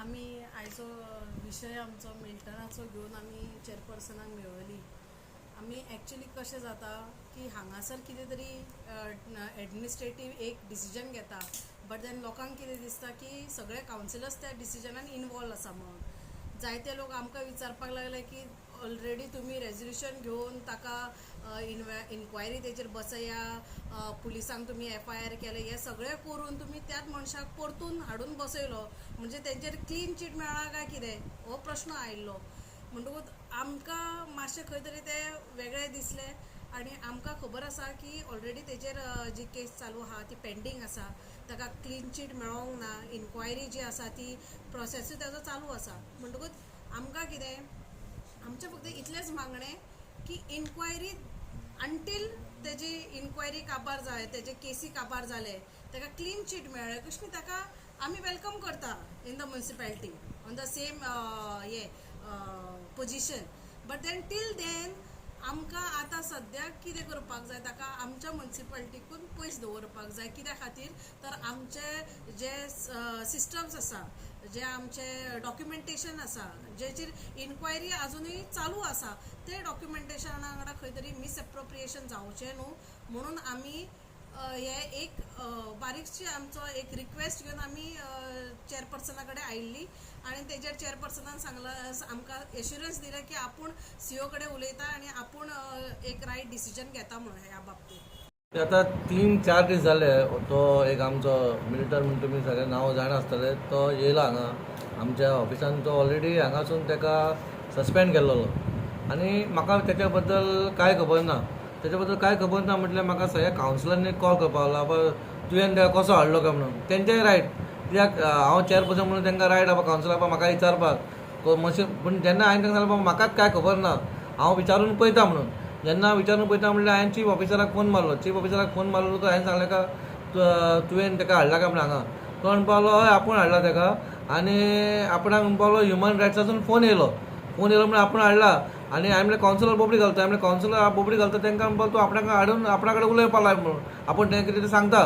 आमी आयचो विशय आमचो मिल्टनाचो घेवन आमी चेअरपर्सनाक मेळली. आमी एक्चुली कशें जाता की हांगासर कितें तरी एडमिनिस्ट्रेटीव एक डिसिजन घेता, बट then लोकांक कितें दिसता की सगळे कावन्सिलर्स त्या डिसिजनान इनवॉल्व आसा म्हणून. जायते लोक आमकां विचारपाक लागले की ऑलरेडी तुमी रेजोल्युशन घेवन ताका इन्क्वायरी तेजेर बसया, पुलिसांक तुमी एफआयआर केलें, हें सगळें करून तुमी त्याच मनशाक परतून हाडून बसयलो म्हणजे तेंचेर क्लीन चीट मेळ्ळा काय कितें हो प्रश्न आयिल्लो. म्हणटकूच आमकां मातशें खंय तरी तें वेगळें दिसलें आनी आमकां खबर आसा की ऑलरेडी तेजेर जी केस चालू आहा ती पेंडींग आसा, ताका क्लीन चीट मेळोंक ना, इन्क्वायरी जी आसा ती प्रोसेसूय ताजो चालू आसा. म्हणटकूच आमकां कितें आमचें फक्त इतलेंच मागणें की इन्क्वायरी अंटील तेजी इन्क्वायरी काबार जाय, तेजे केसी काबार जाले, ताका क्लीन चीट मेळ्ळें कशें ताका आमी welcome करता in the municipality on the same हे position. But then till then आमकां आतां सद्याक कितें करपाक जाय, ताका आमच्या मुन्सिपालिटीकून पयस दवरपाक जाय. कित्या खातीर तर आमचे जे सिस्टम्स आसा, जे आमचे डॉक्युमेंटेशन आसा, जेचेर इन्क्वायरी आजुनूय चालू आसा, ते डॉक्युमेंटेशना वांगडा खंय तरी मिसएप्रोप्रिएशन जावचें न्हू म्हणून आमी हे एक बारीकशी आमचो एक रिक्वेस्ट घेवन आमी चेअरपर्सना कडेन आयिल्ली आनी तेजेर चेअरपर्सनान सांगलां, आमकां एश्युरन्स दिलें की आपूण सीओ कडेन उलयता आनी आपूण एक रायट डिसिजन घेता म्हणून ह्या बाबतींत. आतां 3-4 दीस जाले तो एक आमचो मिल्टन म्हण तुमी सगळे नांव जाणा आसतले, तो येयला हांगा आमच्या ऑफिसान. तो ऑलरेडी हांगासून ताका सस्पेंड केल्लो आनी म्हाका तेच्या बद्दल कांय खबर ना. तेच्या बद्दल कांय खबर ना म्हटल्यार म्हाका सगळ्या कावन्सिलरांनी कॉल करपाक लागलो, बाबा तुवें ताका कसो हाडलो काय म्हणून. तेंचेय रायट, कित्याक हांव चेअरपर्सन म्हणून तांकां रायट आसा कावन्सिलर बाबा म्हाका विचारपाक मातशें. पूण जेन्ना हांवें तांकां सांगलें बाबा म्हाकाच कांय खबर ना, हांव विचारून पळयता म्हणून. जेन्ना विचारून पळयता म्हणल्यार हांवें चीफ ऑफिसराक फोन मारलो. चीफ ऑफिसराक फोन मारलो तो हांवें सांगलें का तुवें ताका हाडला काय म्हणून हांगा. तो म्हणपाक लागलो हय आपूण हाडला ताका आनी आपणाक म्हणपाक लागलो ह्युमन रायट्सासून फोन येयलो, फोन येयलो म्हणून आपूण हाडला. आनी हांवें म्हणलें कावन्सिलर बोबडी घालता, हांवें म्हणलें कावन्सिलर बोबडी घालता तांकां म्हणपाक तूं आपणाक हाडून आपणा कडेन उलोवपाक लाय म्हणून, आपूण तें कितें तें सांगता.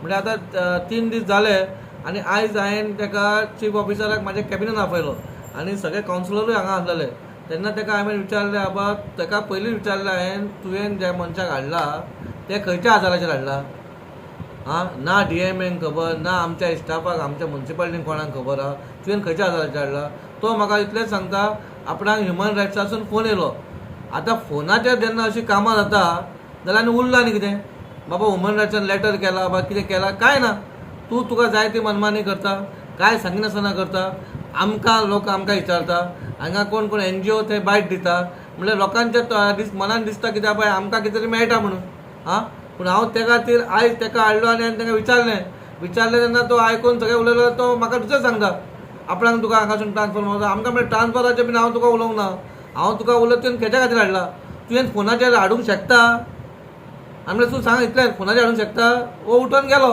म्हणल्यार आतां 3 दीस जाले आनी आयज हांवें ताका चीफ ऑफिसराक म्हाज्या कॅबिनान आपयलो आनी सगळे कावन्सिलरूय हांगा आसलेले. तेन्ना ताका हांवें विचारलें, बाबा ताका पयलीं विचारलें हांवें, तुवें ज्या मनशाक हाडला ते खंयच्या आदाराचेर हाडला? आं, ना डी एम एन खबर ना, आमच्या स्टाफाक आमच्या मुन्सिपालिटीन कोणाक खबर आहा, तुवें खंयच्या आदाराचेर हाडला? तो म्हाका इतलेंच सांगता आपणाक ह्युमन रायट्सासून फोन येयलो. आतां फोनाचेर जेन्ना अशीं कामां जाता जाल्यार आनी उरला न्ही कितें बाबा ह्युमन रायट्सान लॅटर केला बा कितें केला कांय ना, तूं तुका जाय ती मनमानी करता, कांय सांगिनासतना करता. आमकां लोक आमकां विचारता, हांगा कोण कोण एनजीओ ते बायट दिता, म्हणल्यार लोकांच्या मनान दिसता कित्याक पळय आमकां कितें तरी मेळटा म्हणून. आं, पूण हांव त्या खातीर आयज ताका हाडलो आनी हांवें ताका विचारलें. विचारलें तेन्ना तो आयकून सगळें उलयलो, तो म्हाका दुसरें सांगता आपणाक तुका हांगासून ट्रान्सफर मारता. आमकां म्हणल्यार ट्रान्सफराचें बीन हांव तुका उलोवंक ना, हांव तुका उलयत तुवें खेच्या खातीर हाडला, तुवें फोनाचेर हाडूंक शकता? आनी म्हणल्यार तूं सांग इतलें फोनाचेर हाडूंक शकता? हो उठून गेलो.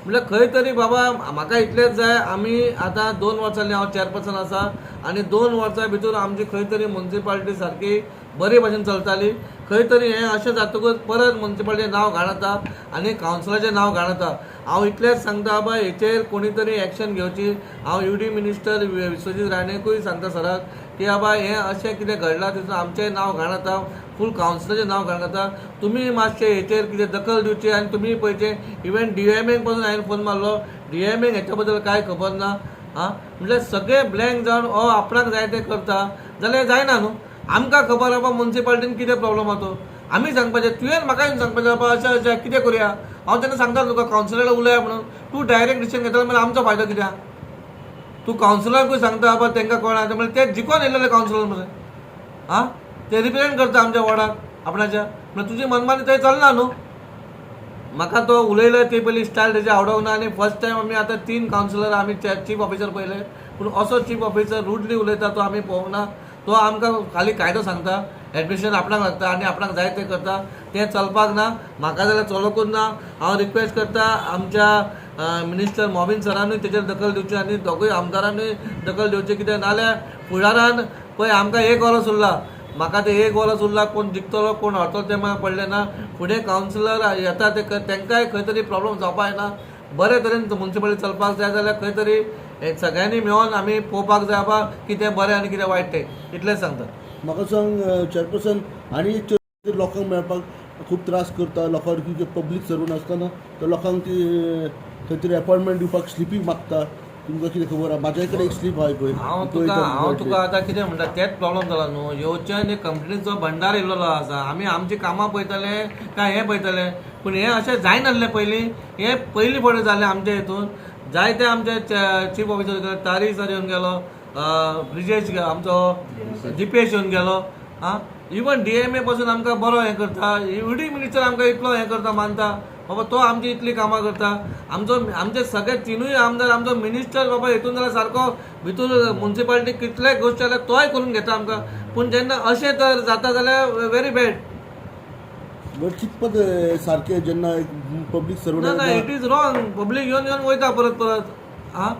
म्हणल्यार खंय तरी बाबा म्हाका इतलेंच जाय, आमी आतां 2 वर्सां जालीं हांव चेअरपर्सन आसा आनी 2 वर्सां भितर आमची खंय तरी मुन्सिपालिटी सारकी बरे भाशेन चलताली. खंय तरी हें अशें जातकूच परत मुन्सिपालिटीचें नांव घाण जाता आनी कावन्सिलाचें नांव घाण जाता. हांव इतलेंच सांगता बाबा हेचेर कोणी तरी एक्शन घेवची. हांव यू डी मिनिस्टर विश्वजीत राणेकूय सांगता सराक की बाबा हें अशें कितें घडलां तितून आमचें नांव घाण जाता, फूल कावन्सिलाचें नांव घाण जाता. तुमी मातशें हेचेर कितें दखल दिवची आनी तुमी पळयचें. इवन डी एम एक पासून हांवें फोन मारलो, डी एम एक हेच्या बद्दल कांय खबर ना. आं, म्हणल्यार सगळें ब्लँक जावन हो आपणाक जाय तें करता जाल्यार जायना न्हू. आमकां खबर आसा मुन्सिपालिटीन कितें प्रॉब्लम आसा तो आमी सांगपाचें, तुवें म्हाका येवन सांगपाचें बाबा अशें अशें कितें करुया. हांव तेन्ना सांगता तुका कावन्सिलराक उलया म्हणून, तूं डायरेक्ट डिसिजन घेतलो म्हणल्यार आमचो फायदो कित्याक? तूं कावन्सिलराकूय सांगता बाबा तांकां कोणा म्हणल्यार ते जिखोन येयलेले कावन्सिलर मरे, आं ते रिप्रेजेंट करता आमच्या वॉर्डाक आपणाच्या, म्हणल्यार तुजी मनमानी थंय चलना न्हू. म्हाका तो उलयलो ती पयली स्टायल तेजी आवडोंक ना आनी फर्स्ट टायम आमी आतां 3 कावन्सिलर आमी चीफ ऑफिसर पळयले, पूण असो चीफ ऑफिसर रुडली उलयता तो आमी पळोवंक ना. तो आमकां खाली कायदो सांगता, एडमिशन आपणाक लागता आनी आपणाक जाय तें करता, तें चलपाक ना. म्हाका जाल्यार चलोकूच ना. हांव रिक्वेस्ट करता आमच्या मिनिस्टर मोबीन सरानूय तेजेर दखल दिवची आनी दोगूय आमदारानूय दखल दिवची, कित्याक नाल्यार फुडारान पळय आमकां 1 वरस उरला, म्हाका तें 1 वरस उरला, कोण जिखतलो कोण हरतलो तें म्हाका पडलें ना. फुडें कावन्सिलर येता ते तांकांय खंय तरी प्रॉब्लम जावपाक जायना. बरे तरेन मुन्सिपालिटी चलपाक जाय जाल्यार खंय तरी हे सगळ्यांनी मेळोन आमी पळोवपाक जाय बाबा कितें बरें आनी कितें वायट तें, इतलेंच सांगता. म्हाका सांग चेअरपर्सन, आनी एक लोकांक मेळपाक खूब त्रास करता, लोकांक कितें पब्लीक सर्वंट आसतना तो लोकांक ती खंय तरी अपॉयंटमेंट दिवपाक स्लिपी मागता. तुमकां कितें खबर आहा? म्हाज्या कडेन एक स्लीप आहा पळय. हांव तुका हांव तुका आतां कितें म्हणटा, तेच प्रॉब्लम जाला न्हू. येवचे आनी कंपनीचो भंडार येयल्लो आसा. आमी आमची कामां पळयतले काय हें पळयतले? पूण हें अशें जायनासलें पयलीं. हें पयलीं फावटी जालें आमच्या हितून. जायते आमचे चीफ ऑफिसर तारी सर येवन गेलो, ब्रिजेश आमचो दिपेश येवन गेलो. आं, इवन डीएमए पासून आमकां बरो हें करता. युडी मिनिस्टर आमकां इतलो हें करता, मानता बाबा तो आमची इतली कामां करता. आमचो आमचे सगळे तिनूय आमदार, आमचो मिनिस्टर बाबा हितून जाल्यार सारको भितूर मुन्सिपालिटी कितलेय गोश्टी जाल्यार तोय करून घेता आमकां. पूण जेन्ना अशें तर जाता जाल्यार व्हेरी बॅड. बट कितपत सारकें जेन्ना एक पब्लीक ना ना, servant it is wrong. Public येवन येवन वयता परत परत. आं,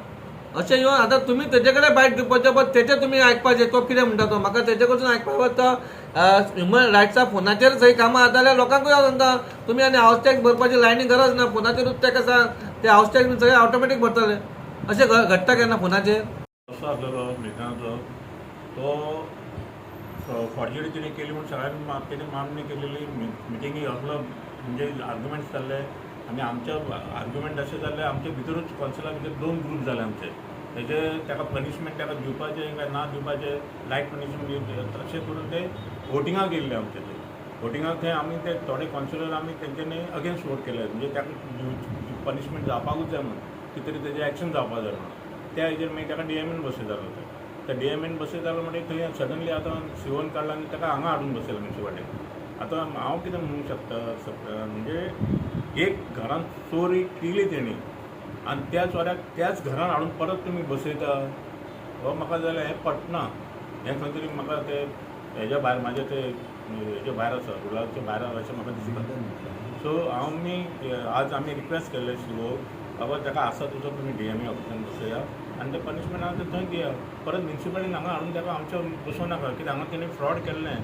अशें येवन आतां तुमी तेजे कडेन बायट दिवपाचें, बट तेजें तुमी आयकपाचें, तो कितें म्हणटा तो. म्हाका तेजे कडसून आयकपाक वता. ह्युमन रायट्सा फोनाचेर सगळीं कामां जाता जाल्यार लोकांकूय हांव सांगता, तुमी आनी हावस टॅक्स भरपाची लायनी गरज ना. फोनाचेरूच तेका सांग, ते हावस टॅक्स सगळें ऑटोमॅटीक भरतले. अशें घडटा केन्ना फोनाचेर? असो आसलेलो मिल्टनाचो तो फॉर्जरी तिणें केली म्हूण सगळ्यांनी तेणी मान्य केलेली. मिटिंगी असलो म्हणजे आर्ग्युमेंट्स जाल्ले आनी आमचे आर्ग्युमेंट अशें जाल्ले, आमचे भितरूच कौन्सिला भितर दोन ग्रूप जाले आमचे. तेजे ताका पनिशमेंट ताका दिवपाचें काय ना दिवपाचें, लायट पनिशमेंट दिवचें, अशें करून ते वोटिंगाक गेल्ले आमचे. ते वोटिंगाक थंय आमी ते थोडे कौन्सिलर आमी तेंच्यांनी अगेन्स्ट वोट केले, म्हणजे ताका पनिशमेंट जावपाकूच जाय म्हणून, कितें तरी तेजें एक्शन जावपाक जाय म्हणून. त्या हेजेर मागीर ताका डीएमएन बसयतालो. ते त्या डीएमएन बसयतालो म्हणटकीर थंय सडनली आतां सिवन काडला आनी ताका हांगा हाडून बसयला म्युनिसिपालिटीन. आतां हांव कितें म्हणूंक शकता शकता म्हणजे एक घरान चोरी केली तेणी आनी त्या चोऱ्याक त्याच घरान हाडून परत तुमी बसयता, हो म्हाका जाल्यार हें पटना. हें खंय तरी म्हाका ते हेज्या भायर, म्हाजे ते हेज्या भायर आसा, रुलाच्या भायर आसा अशें म्हाका दिसता. सो आमी आज आमी रिक्वेस्ट केल्ले सीओ, बाबा ताका आसा तसो तुमी डीएमए ऑफिसान बसया आनी ते पनिशमेंट आहा ते थंय दिया. परत म्युनिसिपालिटीन हांगा हाडून ताका आमच्या बसोवं नाका, कित्याक हांगा तेणी फ्रॉड केल्लें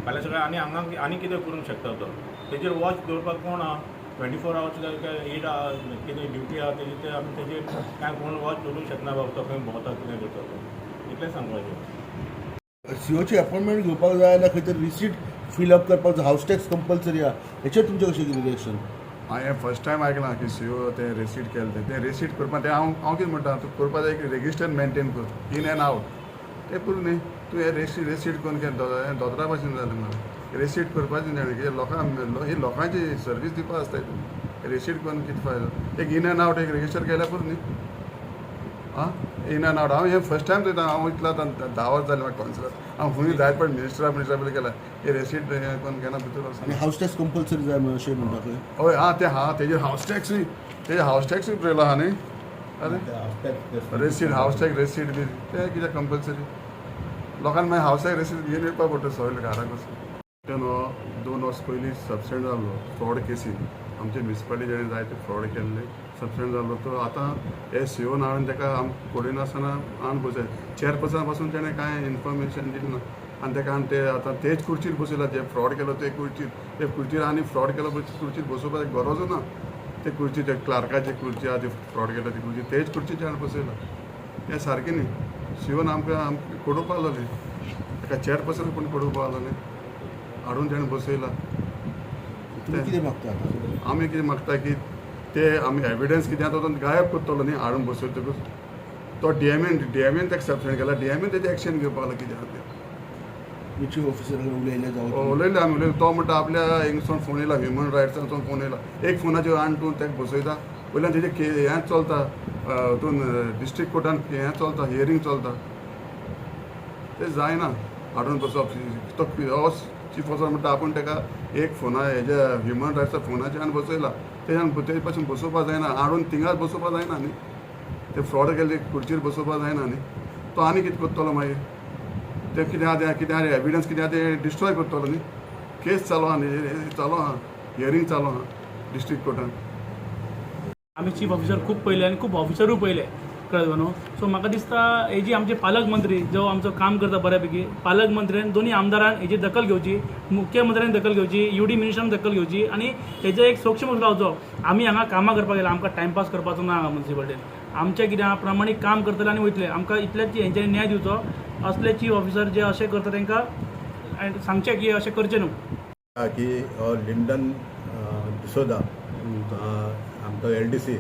फाल्यां सगळें आनी हांगा आनी कितें करूंक शकता तो. तेजेर वॉच दवरपाक कोण आहा? 24 आवर्स काय 8 आवर्स कितें ड्युटी आहा तेजी, ते आमी तेजेर कांय कोण वॉच दवरूंक शकना बाबा तो खंय भोंवता, कितें करता तो, इतलें सांगपाचें. सीओची अपॉयंटमेंट घेवपाक जाय जाल्यार खंय तरी रिसीट फिलअप करपाक जाय, हावस टॅक्स कंपल्सरी आहा, हेचेर तुमचें कशें कितें रिएक्शन? हांवें फर्स्ट टायम आयकलां की सी ओ तें रेसीट केलें. तें तें रेसीट करपा तें हांव हांव कितें म्हणटा, तूं करपा जाय की रेजिस्टर मेनटेन कर इन एंड आवट, तें पुरो न्ही. तूं हें रेसीट करून केलें हें दोतोरा भाशेन जालें मरे. रेसीट करपाचें जाणें कित्याक लोकांक ही लोकांची सर्वीस दिवपा आसता. हितून रेसीट करून कितें फायदो? एक इन एंड आवट एक रेजिस्टर केल्यार पुरो न्ही. आं, इन एंड आवट हांव हें फर्स्ट टायम चोयता. हांव इतलो आतां 10 वर्सां जालीं म्हाका कौन्सिलर, हांव खंय जायत पण मिनिस्टरा पयलीं केला हे रेसीट हें करून केन्ना भितर वचना. आनी हावस टॅक्स कंपल्सरी जाय म्हणून अशें म्हणटा खंय. हय, आं, तें हा तेजेर हावस टॅक्सूय, तेजेर हावस टॅक्सूय बरयलो आहा न्ही. अरे रेसीट, हावस टॅक्स रेसीट बी तें कित्याक कंपल्सरी? लोकांक मागीर हावस टॅक्स रेसीट घेवन येवपा पडटा सगळें घराक वचून. न्हू 2 वर्स पयलीं सबस्टेंड जाल्लो फ्रॉड केसीन. आमचे म्युनिसिपालिटी जेणे जायते फ्रॉड केल्ले, सबस्टेंड जाल्लो तो आतां हे सीओन हाडून ताका आम कोडिनासतना हाडून बसय. चेअरपर्सना पासून तेणें कांय इन्फॉर्मेशन दिलें ना आनी ताका आनी ते आतां तेच खुर्चीर बसयला. जे फ्रॉड केलो ते खुर्चीर, ते खुर्चीर आनी फ्रॉड केलो खुर्चीर बसोवपाची गरज ना. ते खुर्ची, ते क्लार्काची खुर्ची आहा, ती फ्रॉड केला ती खुर्ची, तेच खुर्चीचेर हाडून बसयला. हें सारकें न्ही. सीओन आमकां आमकां कोडोवपा लागली, ताका चेअरपर्सन कोण कोडोवपा लागले, हाडून तेणें बसयला. तुमी कितें मागता आतां? आमी कितें मागता की ते आमी एविडन्स कितें आसा तो गायब करतलो न्ही हाडून बसयतकूच. तो डीएमएन डीएमएन ताका सबस्टेंड केला, डीएमएन तेजें एक्शन घेवपाक लागला कितें आहा तें. चीफ ऑफिसर कडेन उलयले जावं? उलयले आमी, उलयले. तो म्हणटा आपल्या हिंगसून फोन येयला, ह्युमन रायट्सांसून फोन येयला. एक फोनाचेर हाडून तूं ताका बसयता, वयल्यान तेजें के हें चलता हितून डिस्ट्रिक्ट कोर्टान हें चलता, हियरींग चलता. तें जायना हाडून बसप. तो हो चीफ ऑफिसर म्हणटा आपूण ताका एक फोना हेज्या ह्युमन रायट्सा फोनाचेर हाडून बसयला. तेज्यान तेजे पासून बसोवपा जायना, हाडून थिंगाच बसोवपा जायना न्ही. ते फ्रॉड केल्ले खुर्चीर बसोवपा जायना न्ही. तो आनी कितें करतलो मागीर? ते कितें आहा तें, कितें आहा एविडन्स कितें आहा तें डिस्ट्रॉय करतलो न्ही. केस चालू आहा न्ही, चालू आहा, हियरींग चालू आहा डिस्ट्रिक्ट कोर्टान. आमी चीफ ऑफिसर खूब पळयले आनी खूब ऑफिसरूय पळयले, कळ्ळें न्हू. सो म्हाका दिसता हेजी आमचे पालक मंत्री जो आमचो काम करता बऱ्यापैकी, पालक मंत्र्यान, दोनूय आमदारान हेजी दखल घेवची, मुख्यमंत्र्यान दखल घेवची, युडी मिनिस्टरान दखल घेवची आनी हेजो एक सोक्ष लावचो. आमी हांगा कामां करपाक गेला, आमकां टायमपास करपाचो ना. हांगा म्युनिसिपालिटीन आमचें कितें आहा प्रमाणीक काम करतले आनी वयतले. आमकां इतलेच हेंच्यांनी न्याय दिवचो, असले चीफ ऑफिसर जे अशें करता तांकां सांगचें की अशें करचें न्हू. की हो लिंडन डिसोदा आमचो एलडीसी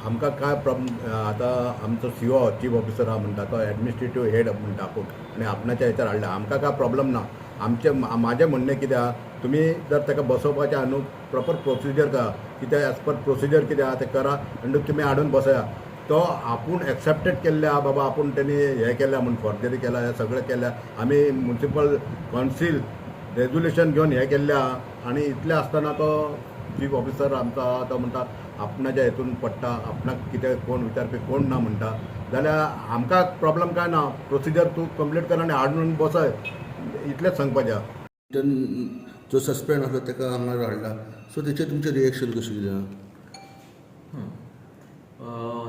आमकां काय प्रॉब्लम आतां आमचो सीओ चीफ ऑफिसर आहा म्हणटा तो एडमिनिस्ट्रेटीव हेड म्हणटा आपूण आनी आपणाच्या हेचेर हाडला. आमकां काय प्रॉब्लम ना. आमचें म्हाजें म्हणणें कितें आहा, तुमी जर ताका बसोवपाचें आहा न्हू, प्रॉपर प्रोसिजर करा, कितें एज पर प्रोसिजर कितें आहा तें करा आनी तुमी हाडून बसया. तो आपूण एक्सेप्टेड केल्ले आहा बाबा, आपूण तेणी हें केल्या म्हूण फॉर्जरी केला, हें सगळें केल्या. आमी म्युनिसिपल कावन्सील रेजोल्युशन घेवन हें केल्लें आहा आनी इतलें आसतना तो चीफ ऑफिसर आमचो आहा तो म्हणटा आपणाच्या हेतून पडटा, आपणाक कितें कोण विचारपी कोण ना म्हणटा. जाल्यार आमकां प्रॉब्लम काय ना, प्रोसिजर तूं कंप्लीट कर आनी हाडून बसय, इतलेंच सांगपाचें आहा. मिल्टन जो सस्पेंड आसलो ताका हांगा हाडला, सो तेचेर तुमचें रिएक्शन कशें कितें आहा?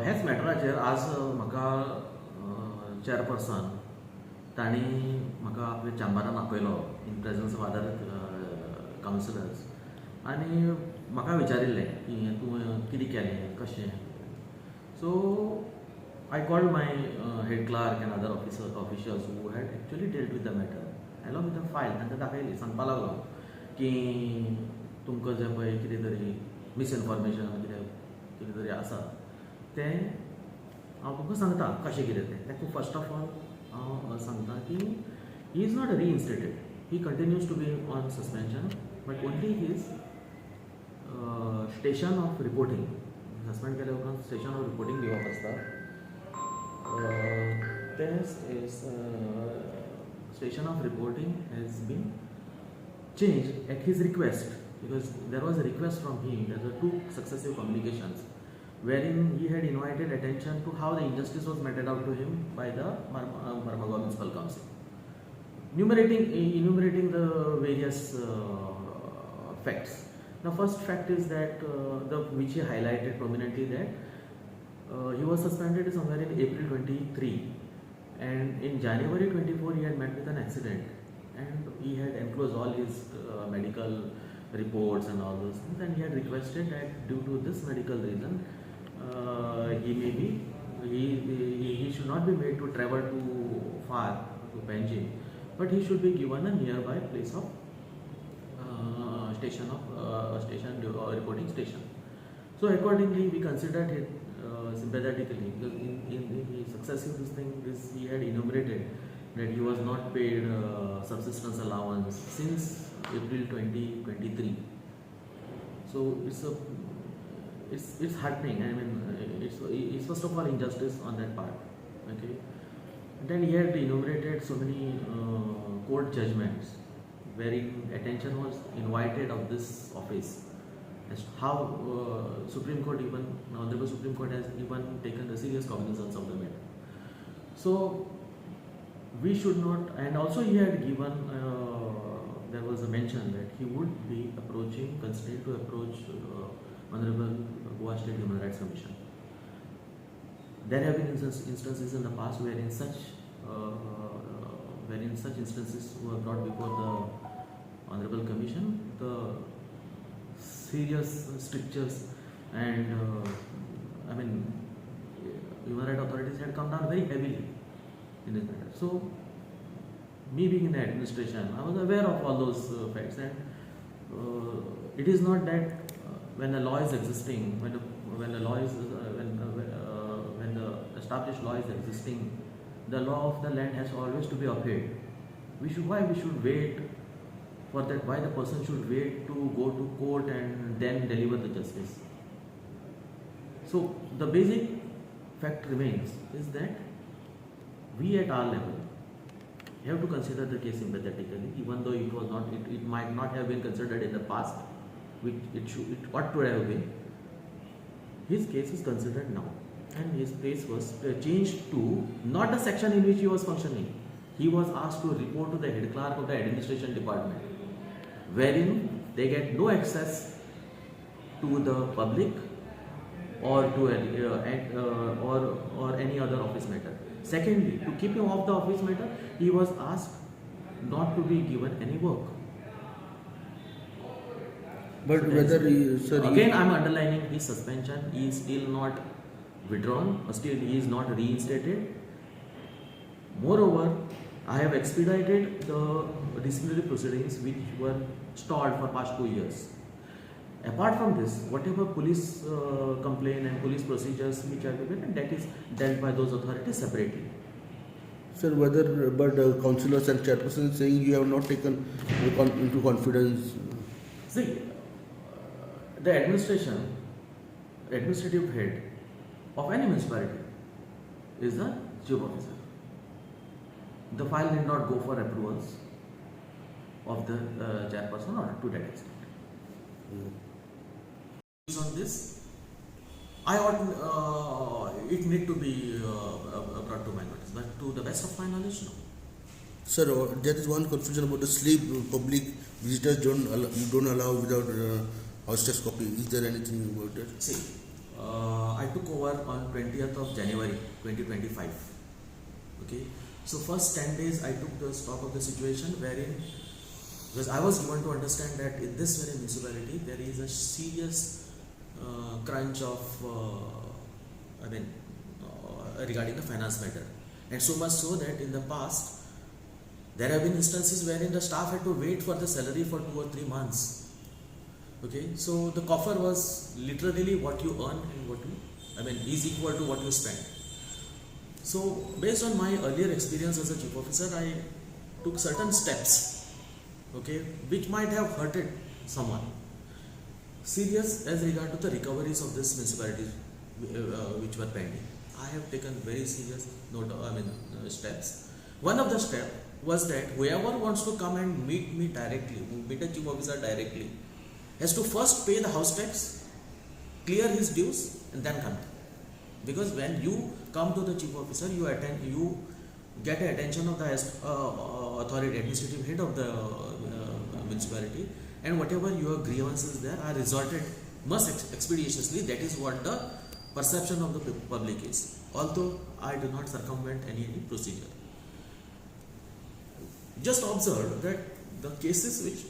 ह्याच मॅटराचेर आज म्हाका चेअरपर्सन तांणी म्हाका आपल्या चॅम्बरान आपयलो in presence of other councillors आनी म्हाका विचारिल्लें की तूं कितें केलें कशें. So I called my head clerk and other officials who had actually dealt with the matter along with the file. तांकां दाखयली, सांगपा लागलो की तुमकां जें पळय कितें तरी मिसइन्फॉर्मेशन कितें कितें तरी आसा तें हांव तुमकां सांगता कशें कितें तें. ताका फर्स्ट ऑफ ऑल हांव सांगता की he is not reinstated, he continues to be on suspension, but only his station of reporting suspend केल्या उपरांत स्टेशन ऑफ रिपोर्टींग दिवप आसता, तें station of reporting has been changed at his request, because there was a request from him. There were two successive communications wherein he had invited attention to how the injustice was meted out to him by the Marmagao Municipal Council, enumerating the various facts. The first fact is that the which he highlighted prominently, that he was suspended somewhere in April 23, and in January 24 he had met with an accident, and he had enclosed all his medical reports and all those things, and he had requested that due to this medical reason he may be he should not be made to travel too far to Panjim, but he should be given a nearby place of station of station reporting station. So accordingly, we considered it sympathetically, because in the successive this thing, this he had enumerated that he was not paid subsistence allowance since April 2023. So it's heartening. I mean, it's first of all injustice on that part. Okay. Then he had enumerated so many court judgments wherein attention was invited of this office as to how Supreme Court, even Honorable Supreme Court has even taken the serious cognizance of the matter. So we should not, and also he had given, there was a mention that he would be approaching, considering to approach Honorable Goa State Human Rights Commission. There have been instances in the past wherein such instances were brought before the Honorable Commission. The serious strictures and I mean, human rights authorities had come down very heavily in this matter. So, me being in the administration, I was aware of all those facts, and it is not that when the law is existing, when the law is when the established law is existing, the law of the land has always to be upheld. We should Why we should wait for that? Why the person should wait to go to court and then deliver the justice? So the basic fact remains is that we at our level have to consider the case sympathetically, even though it was not, it might not have been considered in the past, which it ought to have been. His case is considered now, and his place was changed to not the section in which he was functioning. He was asked to report to the head clerk of the administration department, wherein they get no access to the public or to or any other office matter. Secondly, to keep him off the office matter, he was asked not to be given any work. But So whether there is- sir again, I am underlining, his suspension is still not withdrawn or still he is not reinstated. Moreover, I have expedited the disciplinary proceedings which were stalled for past 2 years. Apart from this, whatever police complaint and police procedures which are given, that is dealt by those authorities separately. Sir, whether but councillors and chairpersons saying you have not taken into confidence. See, the administration, administrative head of any municipality is the chief officer. The file need not go for approvals of the chairperson or to that extent. On this, I ought it need to be brought to my notice, but to the best of my knowledge, no. Sir, there is one confusion about the sleep. Public visitors don't allow, you don't allow without house tax copy. Is there anything about that? See, I took over on 20th of January 2025. Okay, so first 10 days I took the stock of the situation wherein, because I was given to understand that in this very municipality there is a serious crunch of, regarding the finance matter, and so much so that in the past there have been instances wherein the staff had to wait for the salary for 2 or 3 months. Okay, so the coffer was literally what you earn and what you, is equal to what you spend. So based on my earlier experience as a chief officer, I took certain steps, okay, which might have hurted someone. Serious as regard to the recoveries of this municipalities which were pending. I have taken very serious note, steps. One of the steps was that whoever wants to come and meet me directly, meet the chief officer directly, has to first pay the house tax, clear his dues, and then come. Because when you come to the chief officer, you attend, you get the attention of the authority, administrative head of the municipality, and whatever your grievances there are resorted must expeditiously. That is what the perception of the public is. Although I do not circumvent any procedure. Just observe that the cases which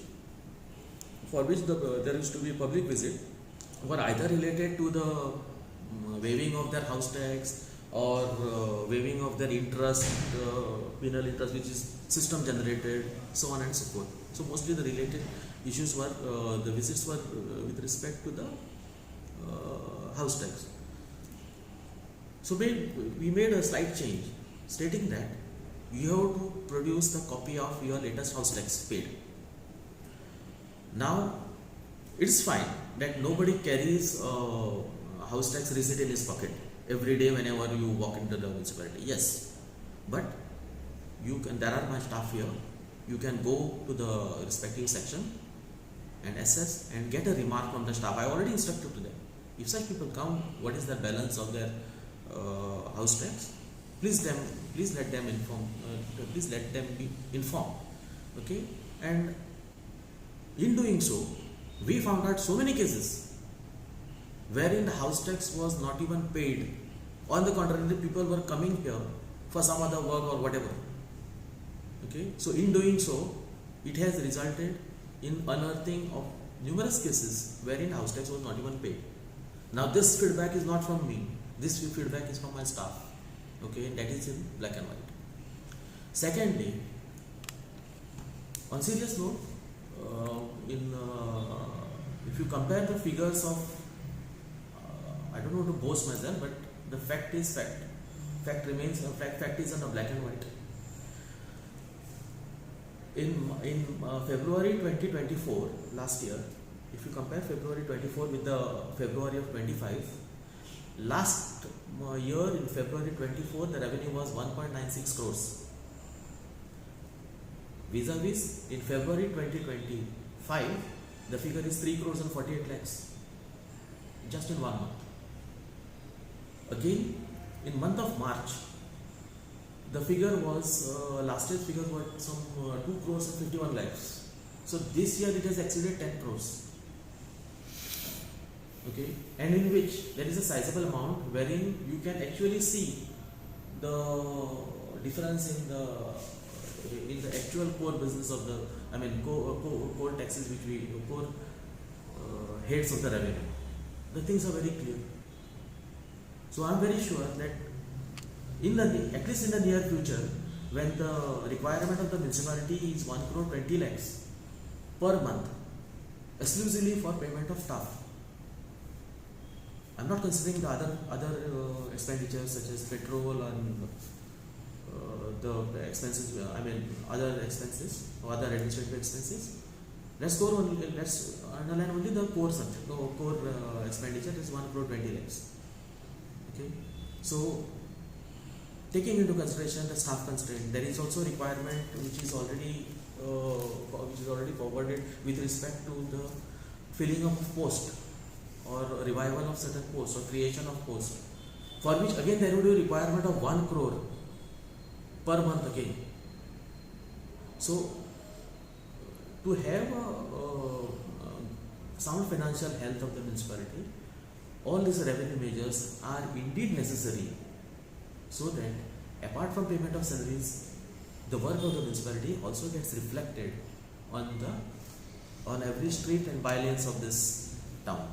for which there used to be public visit were either related to the waiving of their house tax or waiving of their interest, penal interest which is system generated, so on and so forth. So mostly the related issues were, the visits were with respect to the house tax. So we made a slight change stating that you have to produce the copy of your latest house tax paid. Now it's fine that nobody carries a house tax receipt in his pocket every day whenever you walk into the municipality. Yes, but you can. There are my staff here. You can go to the respective section and assess and get a remark from the staff. I already instructed to them. If such people come, what is the balance of their house tax? Please let them inform. Please let them be informed. Okay, and in doing so, we found out so many cases wherein the house tax was not even paid. On the contrary, the people were coming here for some other work or whatever. Okay, so in doing so, it has resulted in unearthing of numerous cases wherein house tax was not even paid. Now this feedback is not from me. This feedback is from my staff. Okay, and that is in black and white. Secondly, on serious note, if you compare the figures of, I don't want to boast myself, but the fact is fact. Fact remains, fact is on a black and white. In February 2024, last year, if you compare February 24 with the February of 25, last year in February 24, the revenue was 1.96 crores. Vis-a-vis in February 2025, the figure is 3 crores and 48 lakhs, just in 1 month. Again, in month of March, the figure was, last year's figure was some 2 crores and 51 lakhs. So this year it has exceeded 10 crores. Okay, and in which there is a sizable amount wherein you can actually see the difference in the actual core business of the, core taxes which we, core heads of the revenue. The things are very clear. So I am very sure that in the at least in the near future, when the requirement of the municipality is 1 crore 20 lakhs per month, exclusively for payment of staff. I'm not considering the other expenditures such as petrol and the expenses. I mean other expenses or other administrative expenses. Let's go only. Let's underline only the core subject. The core expenditure is 1 crore 20 lakhs. Okay, so taking into consideration the staff constraint, there is also requirement which is already forwarded with respect to the filling up of post or revival of certain posts or creation of posts, for which again there would be a requirement of 1 crore per month again. So to have a sound financial health of the municipality, all these revenue measures are indeed necessary, so that apart from payment of salaries, the work of the municipality also gets reflected on every street and bylanes of this town.